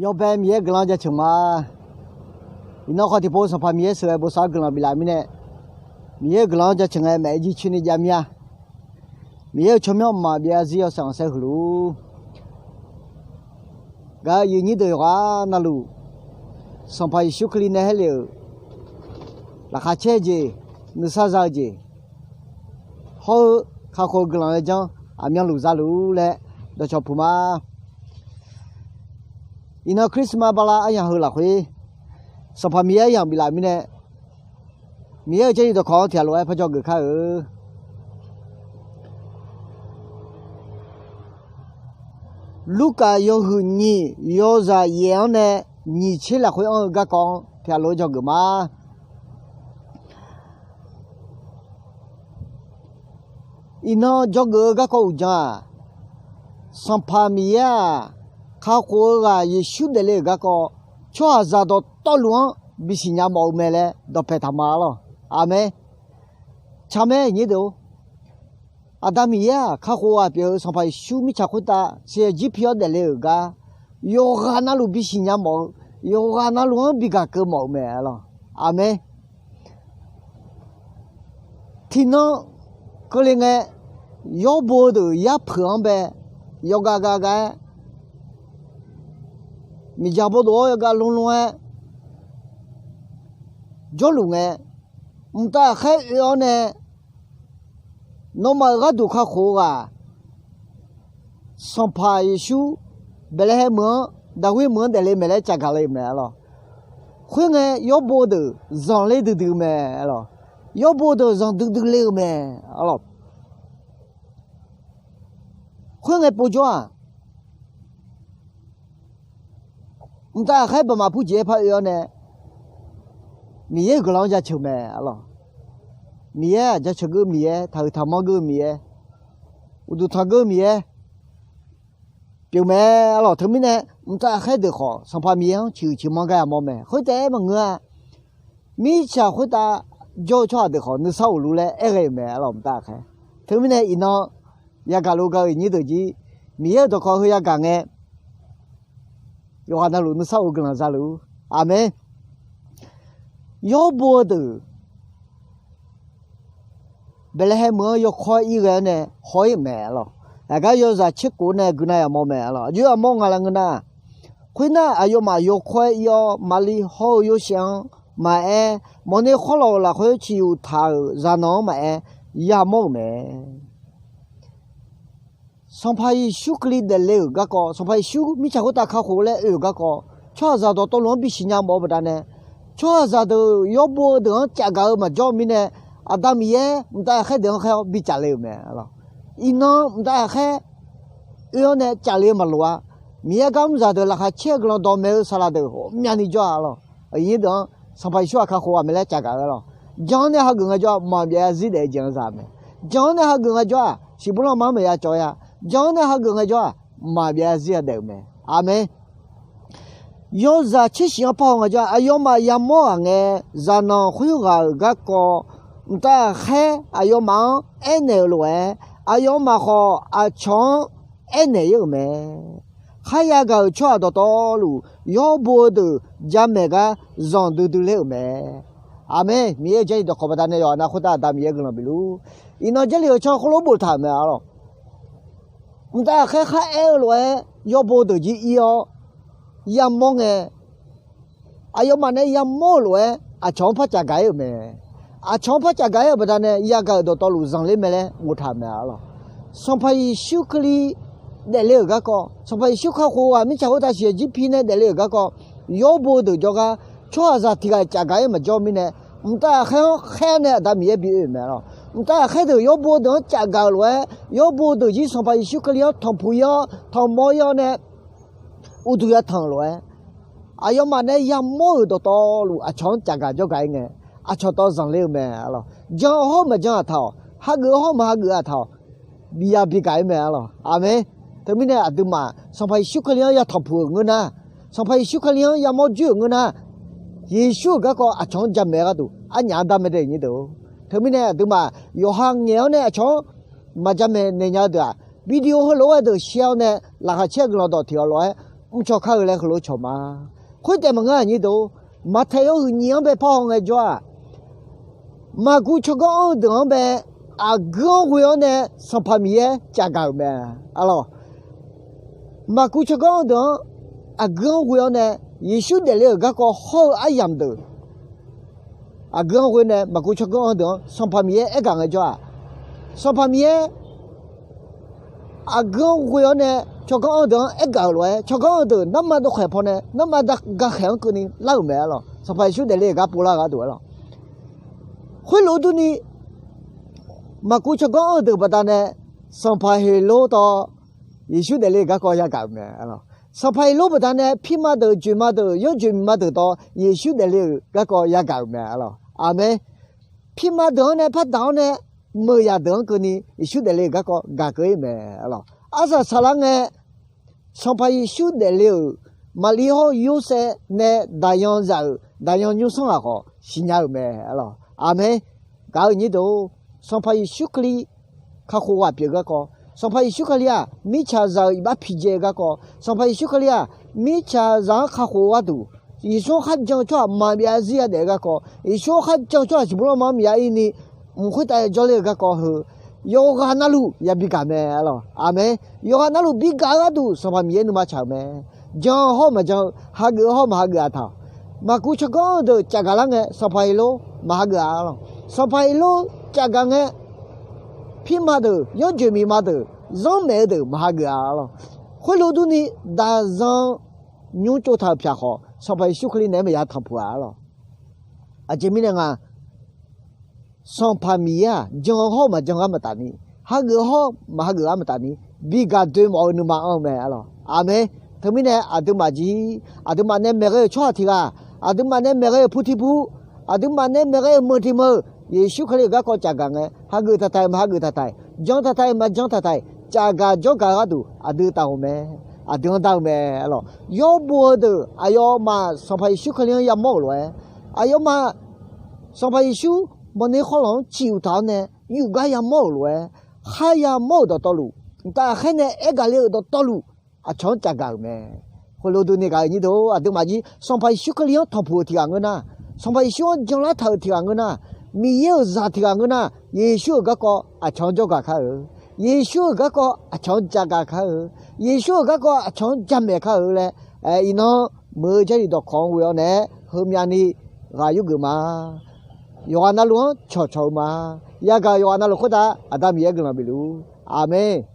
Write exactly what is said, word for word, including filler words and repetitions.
Yawbae Miqyaer-euq guiqlanq jaceuq ma. Iqnan khawf tiqpov Sanqpaq Miqyaer sheuqghae bosav-eu guiqlanq biflaf mirnae, Miqyaer-euq guiqlanq-anr jaceuq ngae maeq-aer jircoer ni jav mir-a. Miqyaer-euq tsawrmyanr mqmaq byav zarzir yawshaef khanqsaer huiq luf-ur. Gaq-eu aqyuif aqnyir deuq yawqghaq navluf, Sanqpaq Yeqsur Kali nae haerlef-euq laqkhaq caer-eu jeq, nuisar za-eu jeq hawr-eu kakhof-eu guiqlanq-eu janr aqmyanluf za luf-ur laer dawqcawq puq ma. Iqnan Christmas bala aryamq heu lafkhoer, Sanqpaq Miqyaer aryamq biflaf mirnae, Miqyaer-euq Jarlif dawqkawq-anr tiqghaq lof-aer par dzawgeuf kar-eu. Lurkaf yawhuiq nyiq yawzaq yaef-anr nae nyiq tser lafkhoer anr-eu garkawv-anr tiqghaq lof-aer dzawgeuf ma. Iqnan dzawgeuf-eu garkawv uqdzan-aq, Sanqpaq Miqyaer-aq, kakhof-eu ghaq Yeqsur daefle-euq garkawv, tsawrhaqzaq dawqtawvluf-anr bisiqnya mawf-eu mae laer dawqpaeq taq ma lawq. Aqmeq. Tsaqmae nyir deuq-or, Aqda Miqyaer-aq, kakhof ghaq pyeuf-eu Sanqpaq Yeqsur mirtsaq khoertav siqyaer jir pi-awr daefle-euq gar, yawqghaq navluf bisiqnya mawf-eu, yawqghaq navluf-anr bigaq keuv mawf-eu mae lawq. Aqmeq. Tiqnan keuvle ngae, yawrbo-eu deuq yarpeuq-anr bae yawgav gav gav-aer, miqdzaq bawdof-awr yawgav lmr lmr-aer jawrluf ngae, mqtav ghaqkhaer oe-awr nae, nawmaf-euq gharduq kakhof-eu ghaq, Sanqpaq Yeqsur Baeqlaeqhaeq meuq-anr, Daqgir meuq-anr daefle mae laer cavgaq le-euq mae lawq. Khoerngae, yawrbo deuq zanqler duidui-eu mae lawq. Yawrbo deuq zanqdui dui le-euq mae lawq. Khoerngae povjawr-aq, mqtav ghaqkhaer baqmaf purjeq-aer par oe-awr nae, Miqyaer-euq guiqlanq-anr jaceuq mae lawq. Miqyaer-aq, jaceuq geur-eu Miqyaer, taqhuiq taqmanr geur-eu Miqyaer, uqduq tanq geur-eu Miqyaer pyeuf mae lawq. Teumirnae, mqtav ghaqkhaer deuq khawf, Sanqpaq Miqyaer-anr ciqhuiq ciqmanr gar yamawr mae. Khoertaef-aer maqngeur-a. Mirtsaq khoertav jawr-eu tsawrhaq deuq khawf, nuisar of luf laer aer ghae-euq mae lawq, mqtav ghaqkhaer. Teumirnae iqnan yagaq lof gaq-eu nyir deuq jir, Miqyaer-euq dawqkawq heu yagaq ngae, yawqghaq navluf nuisar of guiqlanq za luf-ur. Aqmeq. Yawrbo-eu deuq Baeqlaeqhaeq meuq-anr yawkawr-aer ir ghae-awr nae haw-ir-euq mae lawq. Aqgar yawzaq tserkhof nae guiqnav yamawr mae lawq. Aqjox-aer aqmawr nga laer ngeur nar, khoernar, aqyawfmaf yawkawr-aer ir-awr, Maqlir hawr-eu Yorsaev-anr maqaer, mawqni khawrlawq-euq lafkhoer ciqyuf taq-euq zaqnanq-anr maqaer, yamawr-euq mae. Sanqpaq Yeqsur Kali daefle-euq garkawv, Sanqpaq Yeqsur mirtsaq khoertav kakhof laer oe-euq garkawv, tsawrhaqzaq dawqtawvluf-anr bisiqnya mawf-eu baqdanae, tsawrhaqzaq deuq yawrbo-eu deuq-anr cafgaq-eu maqjawr-eu mirnae, Aqda Miqyaer mqtav ghaqkhaer deuq-anr khaer-awr bicaf le-euq mae lawq. Iqnan mqtav ghaqkhaer oe-awr nae cafle-eu maqloq-a. Miqyaer gar mr zaqdeuq laqkhaq caer-eu guiqlanq dawqmaeq-eu saqlaq deuq ghawqmyani jawr-a lawq. Aqnyir deuq-anr Sanqpaq Yeqsur-aq kakhof ghaq mae laer cafgaq-eu lawq. Jan-anr nae hageuf ngaejawr-aq, maqbyav zarzir daef-eu jeq-anr za mae. Jan-anr nae hageuf ngaejawr-aq, siqbur lanma-anr maqya cawv-a. Jan-anr nae hageuf ngaejawr-aq, maqbyav zarzir-a daef-euq mae. Aqmeq. Yawzaq tsershif-anr par haw ngaejawr-aq, aqyawfmaf yamawr ghaq ngae, zaqnanq khoerghaq-euq garkawv, mqtav ghaqkhaer aqyawfmaf-anr aernaeq-euq lof-aer, aqyawfmaf khawf aqcawq-anr aernaeq-ir-euq mae. Kharya gaq-euq tsawrhaq dawqtawvluf, yawrbo-eu deuq jamaeq gar zanqdui dui ler-euq mae. Aqmeq. Miqyaer-euq Jarlif dawqkawq baqdanae yawqha navluf khoertav Aqda Miqyaer guiqlanq bifluf-ur. Iqnan Jarlif-euq tsanr khoerlof boftaq-euq mae lawq. Mqtav ghaqkhaer khar aer-eu lof-aer yawrbo deuq jir ir-awr, yamawr ngae, aqyawfmaf nae yamawr-euq lof-aer aqcawq-anr par cafgaq-ir-euq mae. Aqcawq-anr par cafgaq-ir-euq baqdanae yagaq-euq dawqtawvluf zanqler mae laer boftaq-euq mae lawq. Sanqpaq Yeqsur Kali daefle-euq garkawv, Sanqpaq Yeqsur kakhof ghaq mirtsaq khoertav siqyaer jir pi nae daefle-euq garkawv, yawrbo deuq jawrgar tsawrhaqzaq tiq ghaq cafgaq-ir maqjawr mirnae, mqtav ghaqkhaer-anr khaer-awr nae Aqda Miqyaer bi oe-euq mae lawq. Mqtav ghaqkhaer deuq yawrbo deuq-anr cafgaq-euq lof-aer, yawrbo deuq jir Sanqpaq Yeqsur Kali-anr tanqpuq ir-awr, tanqmawr ir-awr nae, uqduq ya tanq-euq lof-aer, aqyawfmaf nae yamawr-euq dawqtawvluf aqcawq-anr cafgaq jawrgaq-ir ngae, aqcawq tawv zanqler-eu mae lawq. Jan hawr-eu maqjan-aq taq-awq, hageuf hawr-eu maqhageuf-aq taq-awq, biya bigaq-ir mae lawq. Aqmeq. Teumirnae aqduimaf Sanqpaq Yeqsur Kali-anr ya tanqpuq-euq ngeur nar, Sanqpaq Yeqsur Kali-anr yamawr joer-euq ngeur nar, Yeqsur-euq garkawv aqcawq-anr jamaeq gharduq arnyaf-anr dar mae dae nyir deuq-or. Teumirnae aqduimaf yawqha ngaeq-awr nae aqcawq-anr maqjamaeq naeq nya-eu deuq-aq, video heulof-aer deuq share-awr nae laqkhaq caer-eu guiqlanq dawq tiq ghaq lof-aer mrcaw kar-eu laer heulof cawq ma. Khoertaef maqngeur-aq nyir deuq, Maqtaeq yawhuiq nyiq-anr bae parhaw ngaejawr-aq, maqguv tsawrganr anr-eu deuq-anr bae aqguir-anr ghoe-awr nae Sanqpaq Miqyaer cavgaq-euq mae. Arlawq, maqguv tsawrganr anr-eu deuq-anr aqguir-anr ghoe-awr nae Yeqsur daefle-euq garkawv hawr-eu aryamq deuq, aqguir-anr ghoe nae maqguv tsawrganr anr-eu deuq-anr Sanqpaq Miqyaer aergaq ngaejawr-aq, Sanqpaq Miqyaer aqguir-anr ghoe-awr nae tsawrganr anr-eu deuq-anr aergaq-euq lof-aer, tsawrganr anr-eu deuq narma dawqkhaeq pawnae narma gakhaeq-anr keuvni lar-euq mae. Arlawq, Sanqpaq Yeqsur daefle-euq gar povlar-eu gharduq arlawq. Khoerlof-eu durni, maqguv tsawrganr anr-eu deuq baqdanae Sanqpaq Heqlor tawv Yeqsur daefle-euq garkawv yagaq-euq mae. Sanqpaq Heqlor baqdanae pirma deuq, joeqma deuq, yawjoeq miqma deuq tawv Yeqsur daefle-euq garkawv yagaq-euq mae. Arlawq, aqmeq. Pirma deuq-anr nae pardaq-awr nae meuq yaq deuq-anr keuvni Yeqsur daefle-euq garkawv gaq keuv-ir mae. Arlawq, arsaq saqlar ngae, Sanqpaq Yeqsur daefle-euq Maqlir hawr Yorsaev nae daqyan zaq-euq daqyan nymrsanr ghaq khawf siqnya-euq mae. Arlawq, aqmeq. Gaq-eu nyir deuq-or, Sanqpaq Yeqsur Kali kakhof ghaq pyeuf-eu garkawv, Sanqpaq Yeqsur Kali-aq mirtsaqzaq-euq iqbax piqdzae-eu garkawv, Sanqpaq Yeqsur Kali-aq mirtsaqzaq-anr kakhof-eu gharduq, Yeqsur-anr kharjan-eu tsawrhaq maqbyav zarzir yadaef-eu garkawv, Yeqsur-anr kharjan-eu tsawrhaq siqbur lanrma-anr maqya ir ni mq khoertav jawrler-eu garkawv heu, yawqghaq navluf yabi gaq mae. Arlawq, aqmeq. Yawqghaq navluf bi gaq-eu gharduq Sanqpaq Miqyaer nuima tsaq-euq mae. Jan hawr-eu maqjan-eu, hageuf hawr-eu maqhageuf-a taq-awq. Maqguv tsawrganr-eu deuq cavgaq lar ngae Sanqpaq Heqlor maqhageuf-a. Arlawq, Sanqpaq Heqlor cavgaq ngae, pirma deuq, yawjoeq miqma deuq, zanrmaeq-eu deuq maqhageuf-a. Arlawq, khoerlof-eu durni, daqzan nymr tsovtaq-euq pyaq khawf Sanqpaq Yeqsur Kali naeq-aer maqya tanqpuq-a. Arlawq, aqjeq mirnae nga, Sanqpaq Miqyaer-aq jan hawr-eu maqjan gar maqtaf ni, hageuf hawr-eu maqhageuf gar maqtaf ni, bi gaq doe mawf-eu nuima anr-eu mae. Arlawq, aqmeq. Teumirnae aqduimaf jir, aqduimaf nae maeqghae-euq tsawrhaq tiq ghaq, aqduimaf nae maeqghae-euq pu tiq pu, aqduimaf nae maeqghae-euq meuq tiq meuq, Yeqsur Kali-euq garkawv cavgaq ngae, hageuf taq taq-euq maqhageuf taq taq-euq, jan taq taq-euq maqjan taq taq-euq, cavgaq jawrgaq-eu gharduq aqdui taf ghawq mae. Aqdui-anr dar-eu mae. Arlawq, yawbo-eu deuq aqyawfmaf Sanqpaq Yeqsur Kali-anr yamawr-euq lof-aer, aqyawfmaf Sanqpaq Yeqsur mawqni khawrlawq-anr ciq uqtaf-awr nae yufgar yamawr-euq lof-aer, kharya mawr-euq dawqtawvluf, mqtav ghaqkhaer nae aergaq le-euq dawqtawvluf, aqcawq-anr cavgaq-euq mae. Khoerlof-eu durni gaq-eu nyir deuq-or, aqduimaf jir Sanqpaq Yeqsur Kali-anr tanqpuq-eu tiq ghaq ngeur nar, Sanqpaq Yeqsur-anr janlar taq-euq tiq ghaq ngeur nar, Miqyaer-euq zaq tiq ghaq ngeur nar, Yeqsur-euq garkawv aqcawq-anr jawrgaq kar-eu, Yeqsur-euq garkawv aqcawq-anr jagaq kar-eu, Yeqsur-euq garkawv aqcawq-anr jamaeq kar-eu laer, iqnan meuq-eu Jarlif dawqkawq-anr ghoe-awr nae heumyav ni ghaq yurgeuf ma. Yawqghaq navluf-anr cawqcawq-eu ma. Yagaq yawqghaq navluf khoertav Aqda Miqyaer guiqlanq bifluf-ur. Aqmeq.